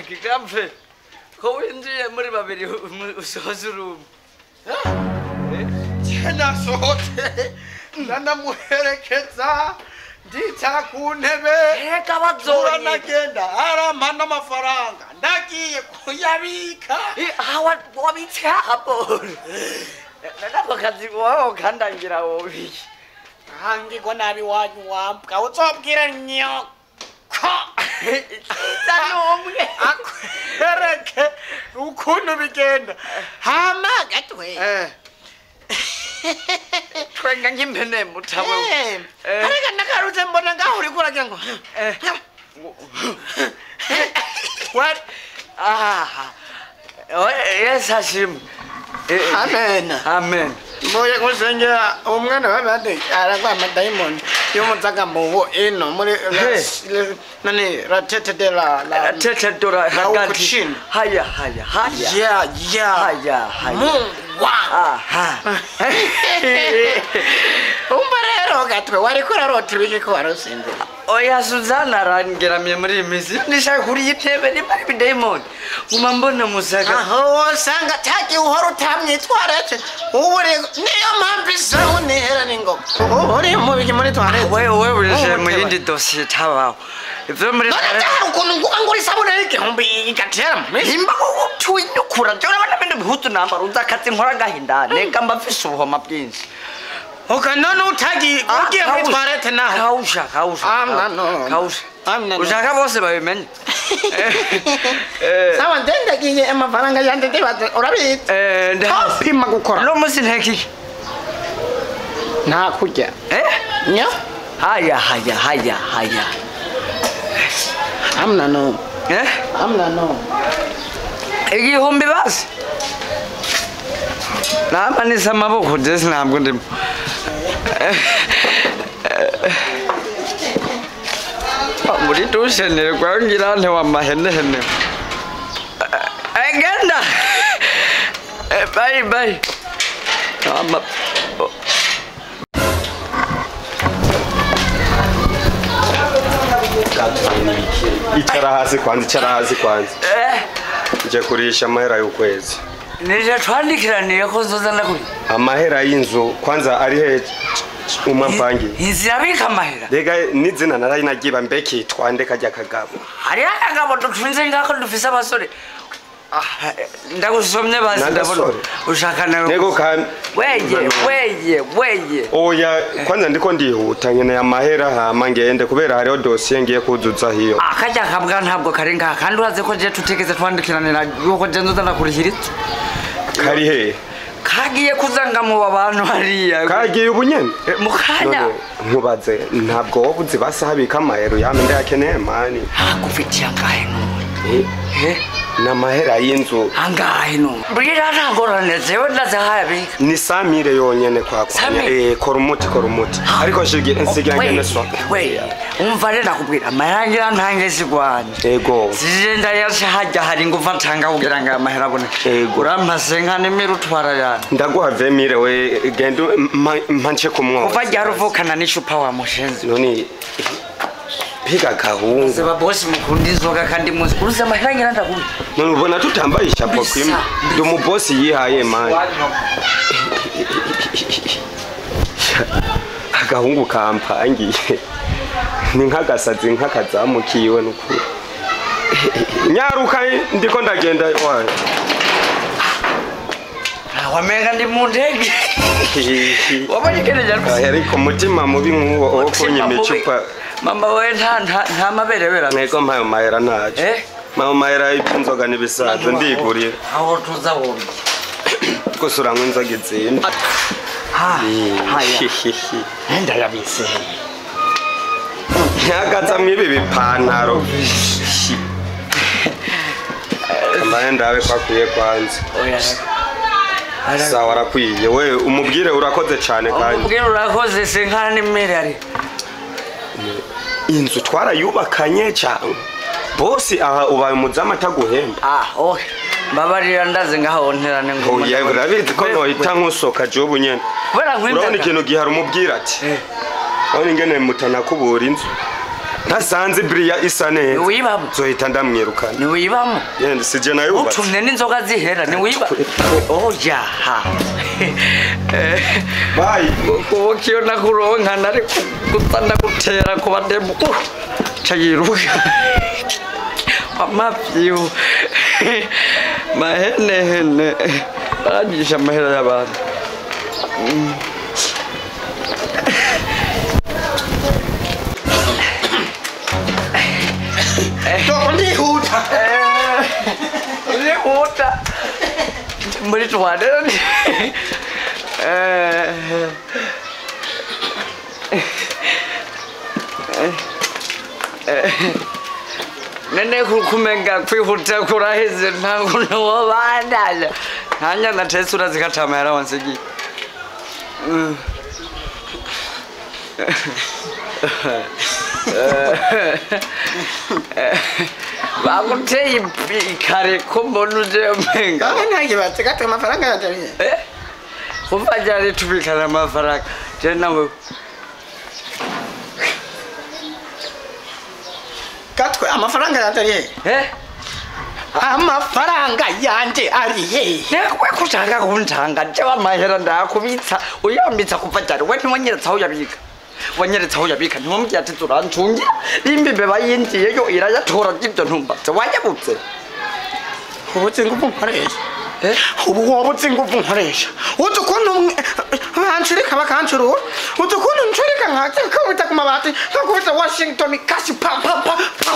Kigamfe ko winjiye muri babiri usoza urumu Nasohotse ndanamuherekeza ndicara ku ntebe reka bazonye nagenda arampa n'amafaranga ndagiye kuyabika wabitse hapo nako kazi wawe kandangira wobiki hangirwa nabi wanyu wambwa uzobwira nyoko iza n'umwe akwereke ukuntu bigenda hama gatwe twenga nk'impene mutawe ariko nakarutse mbona ngaho uriko uragira ngo what yes Hashim amen amen mbuye gusengera umwana w'abandi aragwa amadayimoni y'umuzaga mubu ino muri nani ratete de la la tete dora hagati haya haya haya yeah yeah haya haya Mungu aha umva rero gatwe wariko urarota ibiki ko warusinzira oya Suzana arangeramiye muri iyi minsi nishaka kuri iyi ntebe nimba ari ibidayimoni nguma mbona musaga aho usanga cyagiye uhora utamwitwaretse ubu niyo mpamvu isaha unihera n'ingoma ubu uri mu biki muri toilette wewe uje mu yindi dosiye itabaho ivyo muri none byari ukuntu ngura isabune y'igihumbi igatera mu minsi nimba wowe utunyukura jewe urabona bino bihuzu nambara uzakatse nkora ngahinda neka mba mfise ubuhoma bwinshi Okay, none utagiye ugiye muri toilette naho kausha kausha kausha ushaka bose babimenye sawa ndendagiye amafaranga yanje ndibaze urabizi pima gukora no munsi ntekiki nta kurya nya haya haya haya haya amna no amna no igihumbi basi namanitse amaboko jesi ntabwo ndimo muri dushe nirwa ngira nte wamahenehene genda bye bye icara hasi kwanza icara hasi kwanza nje kurisha amahera y'ukwezi nije twandikiraniye ko nzoza ndakuri amahera y'inzu kwanza ari he umampangi inzira abika amahera rega n'izina narayi nagiba mbeki twande kajya kagabo hariho akagabo dutunze ngako dufise abasore ndagusomye basi ndabona ushaka nawe nego ka weye weye weye oya kwanza ndiko ndihuta nkeneye amahera hama ngende kubera hariho dosiye ngiye kuzuza hiyo akajya kabwa ntabwo kari ngaha kandi urazi ko je tutigeze twandikiranira yuko je nzoza ndakurihira kari he kagiye kuzanga mu bantu hariya kagiye ubu nyene mu kanya nkubaze ntabwo wowe uzi basi habika amahera yame ndayakeneye mani agufitiye angahe none n'amahera y'inzu angahe none mbwira nta ngorane jewe ndazahayabika ni samire yonyene kwakwanya kora umuti kora umuti ariko nsigira ngene so we umva rero ndakubwira amahera ngira ntange sigwanje yego sije ndayasha hajya hari nguva ntanga kugira ngo amahera aboneke yego urampase nka nimira utwara yana ndaguha 20000 we genda mpa nce kumwoza kuva ryari uvukana n'icupa wa mushenzi none piga gahungu seba bosi mukunda inzoga kandi muzi uruzi amahera ngira ndakubwira none ubona tutambaye ishapo kwimwe ndi umubosi yihaye mani agahungu kampangiye ni nk'agasazi nk'akazamukiwe n'ukuri nyaruka ndiko ndagenda wayo wamenga ndi mu ndege wabonye ikindi cyane ariko umutima mubi nk'uwo wo kunyima icupa mama we nta maberebera ntego mpayo mahera ntacyo mpayo mahera y'inzoga n'ibisaza ndigurira aho tuza wumye gusa uranywa inzoga izindi ndayabise ntihagaze mw'ibi bipantaro mbaye ndabe ko akwiye kwanza sawa arakwiye we umubwire urakoze cyane kandi umubwire urakoze se nka nimere ari inzu twarayubakanye cyane bosi aha ubaye umuzamu ataguhemba okay mbabarira ndaze ngaho nterane ngo oya urabizi ko nohita nkusoka jewe ubu nyene urabona ikintu gihari umubwira ati urabona ingene mutanakubura inzu Ntasanze buriya isa neza. Niwibamo. Zohita ndamwirukana. Niwibamo. Yenda sije nayubatse. Utumye n'inzoga zihera niwiba. Oya ha. Bye. Kuko iyo nakuronka nari gusa ndagutera kuba ndemu. Cayiruka. Amavyo. Mahenehene. Baranyisha amahera y'abantu. Ndihuta. Ndihuta. Muri toilette. Nene kumenga kwihuta kuraheze ntabwo nobandanya. Ntanya natetse urazikata amahera wansigiye. Baguteye ikare ko mbona uje umenga. Ntakibazo gato amafaranga yanjye. Kuva ryari tubikana amafaranga je nawe Gatwe amafaranga yanjye ari he? Amafaranga yanjye ari he? Nekwe kushaka kuntanga jewe amahera ndakubitsa uyambitsa kuva ryari we ntiwanyeretse aho uyabika. Wanyeretse aho uyabika ntiwambwiye ati turancungira nimba imbeba yinjiyeyo irayatora ibyo ntumbatse wayabutse. Ubu ingufu nkoresha. Ubu wabutse ingufu nkoresha. Uzi ukuntu bancurika bakancurura. Uzi ukuntu ncurika nkakubita ku mabati nkakubita Washington kashi pa pa pa pa.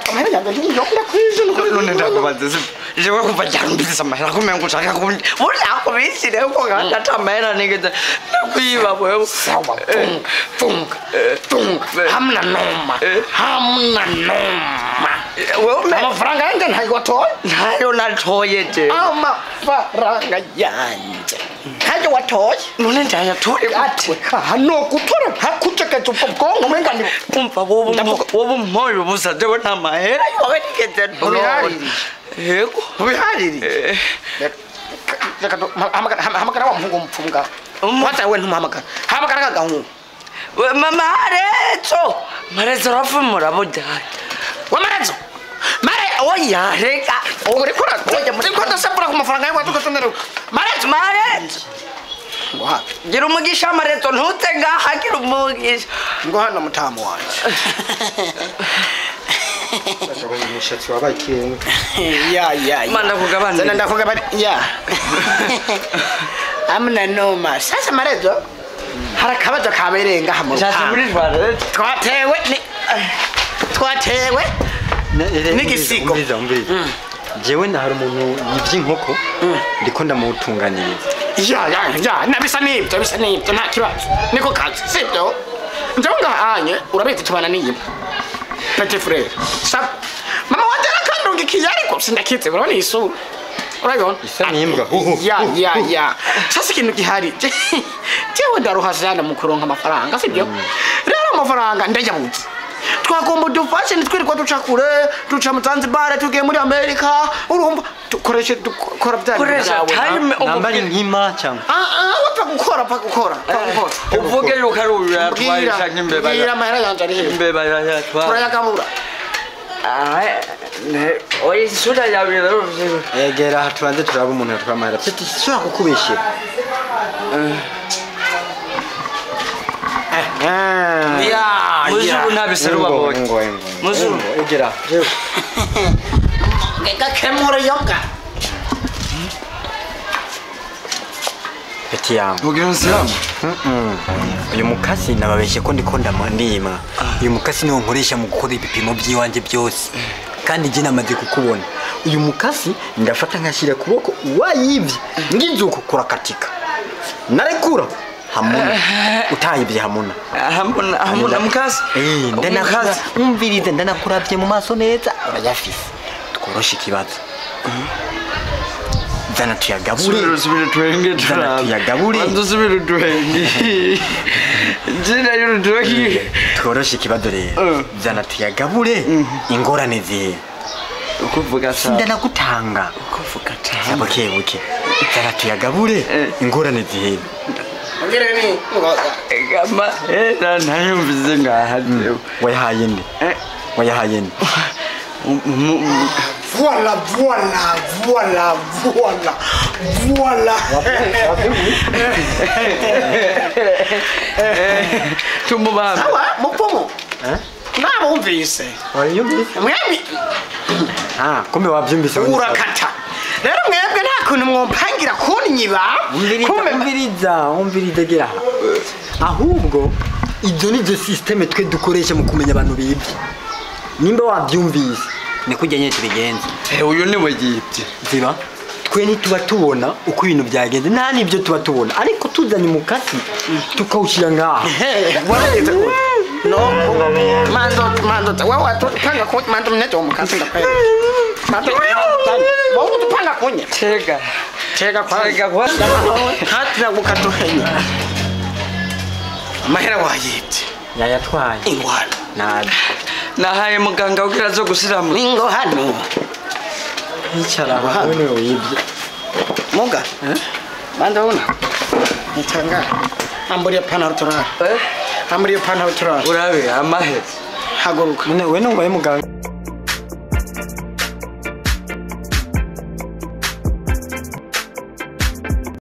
Amahera yanjye ntiyo ndakwije. None ndakubaza jewe kuva ryarumvise amahera kumenga ushaka kundi burya kubishyire ko ata amahera nigeze ndakwiba wewe. Sawa funga funga funga hamna noma hamna noma. Amafaranga yanjye ntayo watoye. Ntayo natoye je. Amafaranga yanjye ntayo watoye. None ndayatoye gute? Hano gutora ntakucekeza ubwo bwonko umenga ni umva wowe umpoye ubusa jewe nta mahera yowe nigeze ntora. Yego ubihaririye. Reka hamagara wa muhungu mupfumu ngaho. Waza we ntumuhamagara. Hamagara kagahungu. Mama Maretso. Maretso rafumura budai. Wa Maretso. Mare oya reka. Uriko uriko ndasabura ku mafaranga yawe tugatondera. Maretso Maretso. Ngo hano. Gira umugisha Maretso ntutse ngaha gira umugisha. Ngo hano mutamu wanje. Umushatsi wabaye ikirenga. Ya ya. Mana kugabana. Zana ndakugabana. Ya. Amna noma. Sasa Maretso hari akabazo kabereye ngaha mu rupangu. Twatewe ni twatewe n'igisigo. Jewe hari umuntu yivye inkoko ndiko ndamutunganiriza. Ya ya ya nabisa nibyo bisa nibyo nta kibazo. Niko kazi sibyo. Njewe ngahanye urabizi tubana niyimba. Petit frère. Sab mama wanje arakandungikiye ariko sindakize urabona isura. Urabibona? Isa n'imbwa. Ya ya ya. Sasa ikintu gihari. Jewe ndaruha sana mu kuronka amafaranga sibyo? Rero amafaranga ndayabuze. Twagomba dufashe nitwirirwa duca kure, duca mu Zanzibar tugiye muri Amerika, urumva dukoreshe dukora bya Koresha time nambari nkima cyangwa. Wapfa gukora pfa gukora pfa gukora. Uvuge yuko ari uyu yatwaye canke imbeba. Mbwira amahera yanjye ari hehe? Imbeba yatwaye. Turayagabura. Oya isura yawe rero. Egera tubanze turaba umuntu yatwaye amahera. Petit sura kukubeshera. Ya Muzuru ntabiseru wabonye. Muzuru egera. Gakemura yoga. Petit yangu. Mugira nsilamu. Uyu mukasi nababeshye ko ndiko ndima. Uyu mukasi niwo nkoresha mu gukora ibipimo by'iwanje byose. Kandi je namaze kukubona. Uyu mukasi ndafata nkashyira kuboko wayivye ngizuko kurakatika. Narekura hamuna. Utayivye hamuna. Hamuna hamuna mukasi. Ndanakura umvirize ndanakuravye mu maso neza urayafise. Tworoshe ikibazo. Zana tuyagabure. Subira twenge Zana tuyagabure. Banza subira twenge. Jina y'urutoki. Tworoshe ikibazo rero. Zana tuyagabure ingorane zihe. Ukuvuga sa. Ndanagutanga. Ukuvuga ta. Buke buke. Zana tuyagabure ingorane zihe. Ngire ni ngoza. Amahera ntayumvise ngaha. Wayahaye nde? Wayahaye nde? Voilà, voilà, voilà, voilà, voilà. Tumubambe. Sawa, mupfumu. Nabumvise. Wayumvise? Mwembi Ah, kumbe wabyumvise. urakata. Rero mwebwe nta kuntu mwompangira kunyiba. Umviriza, umviriza, umviriza gira. Ahubwo ibyo ni byo systeme twe dukoresha mu kumenya abantu bibye. Nimba wabyumvise, ni kujya nyine tubigenze. Uyu ni we yibye. Ziba twe ntituba tubona uko ibintu byagenze, nta n'ibyo tuba tubona, ariko tuzanye umukasi tukawushyira ngaha. Warageze kure. No, mando mando wewe watupanga kunye mando mnete umukasi ndakwera. Mando wewe utupanga kunye. Tega. Tega kwa. Tega kwa. Hati nakukatohenya. Amahera wayibye. Yayatwaye. Ingwano. Nabi. Nahaye muganga kugira azo gusiramu. Ningo hano. Icara aho niwe wibye. Muga. Mando una. Nitanga. Amburiye panaro turara. Amburiye panaro turara. Urabe amahera. Haguruka. None we nubaye muganga.